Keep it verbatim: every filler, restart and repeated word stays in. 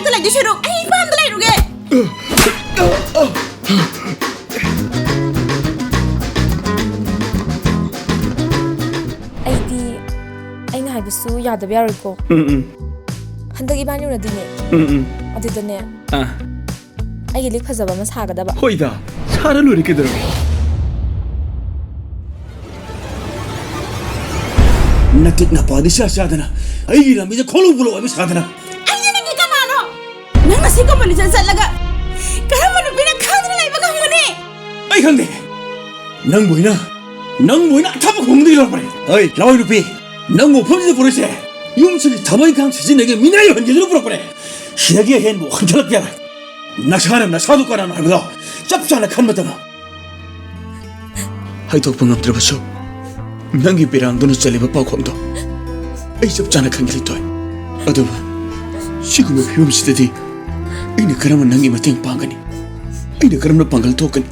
ꯂꯩꯗꯣꯏ ꯁꯔꯨꯛ ꯑꯩ ꯏꯄꯥꯝꯗ ꯂꯩꯔꯨꯒꯦ꯫ ꯑꯩꯗꯤ ꯑꯩꯅ ꯍꯥꯏꯕꯁꯨ ꯌꯥꯗꯕ ꯌꯥꯔꯣꯏꯀꯣ꯫ ꯎꯝ, ꯎꯝ꯫ ꯍꯟꯗꯛ ꯏꯕꯥꯅꯤ ꯎꯅꯗꯣꯏꯅꯦ꯫ ꯎꯝ, ꯎꯝ꯫ ꯑꯗꯨꯗꯅꯦ, ꯑꯥ꯫ ꯑꯩꯒꯤ ꯂꯤꯛ ꯐꯖꯕ ꯑꯃ ꯁꯥꯒꯗꯕ꯫ ꯍꯣꯏꯗ, ꯁꯥꯔ ꯂꯣꯏꯔꯦ ꯀꯩꯗꯧꯔꯒꯦ? ꯅꯇꯤꯛ ꯅꯄꯥꯗꯤ ꯆꯥ ꯆꯥꯗꯅ ꯑꯩꯒꯤ ꯂꯝꯕꯤꯗ ꯈꯣꯡꯂꯧ ꯄꯣꯂꯧ ꯍꯥꯏꯕ ꯁꯥꯗꯅ꯫ ꯑꯩꯗꯤ ꯅꯪꯒꯤ ꯀꯅꯥꯅꯣ? ꯅꯪꯅ ꯁꯤꯒꯨꯝꯕ ꯂꯤꯆꯠ ꯆꯠꯂꯒ ꯀꯔꯝꯕ ꯅꯨꯄꯤꯅ ꯈꯪꯗꯅ ꯂꯩꯕ ꯉꯝꯒꯅꯤ? ꯑꯩ ꯈꯪꯗꯦ꯫ ꯅꯪꯕꯨ ꯑꯩꯅ, ꯅꯪꯕꯨ ꯑꯩꯅ ꯑꯊꯥꯞꯄ ꯈꯨꯡꯒꯪꯗꯒꯤ ꯂꯧꯔꯛꯄꯅꯦ꯫ ꯍꯣꯏ, ꯂꯋꯥꯏ ꯅꯨꯄꯤ, ꯅꯪꯕꯨ ꯃꯐꯝꯁꯤꯗ ꯄꯨꯔꯛꯏꯁꯦ ꯌꯨꯝꯁꯤꯒꯤ ꯊꯕꯛ ꯏꯪꯈꯥꯡ ꯁꯤꯖꯤꯟꯅꯒꯦ ꯃꯤꯅꯥꯏ ꯑꯣꯏꯍꯟꯒꯦꯗꯅ ꯄꯨꯔꯛꯄꯅꯦ꯫ ꯁꯤꯗꯒꯤ ꯑꯍꯦꯟꯕ ꯋꯥꯍꯟꯊꯣꯛꯂꯛꯄ ꯌꯥꯔꯣꯏ꯫ ꯅꯁꯥꯅ ꯅꯁꯥꯗꯨ ꯀꯅꯥꯅꯣ ꯍꯥꯏꯕꯗꯣ ꯆꯞ ꯆꯥꯅ ꯈꯟꯕ ꯇꯝꯃꯨ꯫ ꯍꯥꯏꯗꯣꯛꯄ ꯉꯝꯗ꯭ꯔꯕꯁꯨ ꯅꯪꯒꯤ ꯕꯤꯔꯥꯡꯗꯨꯅ ꯆꯜꯂꯤꯕ ꯄꯥꯎꯈꯣꯡꯗꯣ ꯑꯩ ꯆꯞ ꯆꯥꯅ ꯈꯪꯒꯦ, ꯂꯤꯟꯊꯣꯏ꯫ ꯑꯗꯨꯕꯨ ꯁꯤꯒꯨꯝꯕ ꯐꯤꯕꯝꯁꯤꯗꯗꯤ ꯑꯩꯅ ꯀꯔꯝꯅ ꯅꯪꯒꯤ ꯃꯇꯦꯡ ꯄꯥꯡꯒꯅꯤ? ꯑꯩꯅ ꯀꯔꯝꯅ ꯄꯥꯡꯒꯜ ꯊꯣꯛꯀꯅꯤ?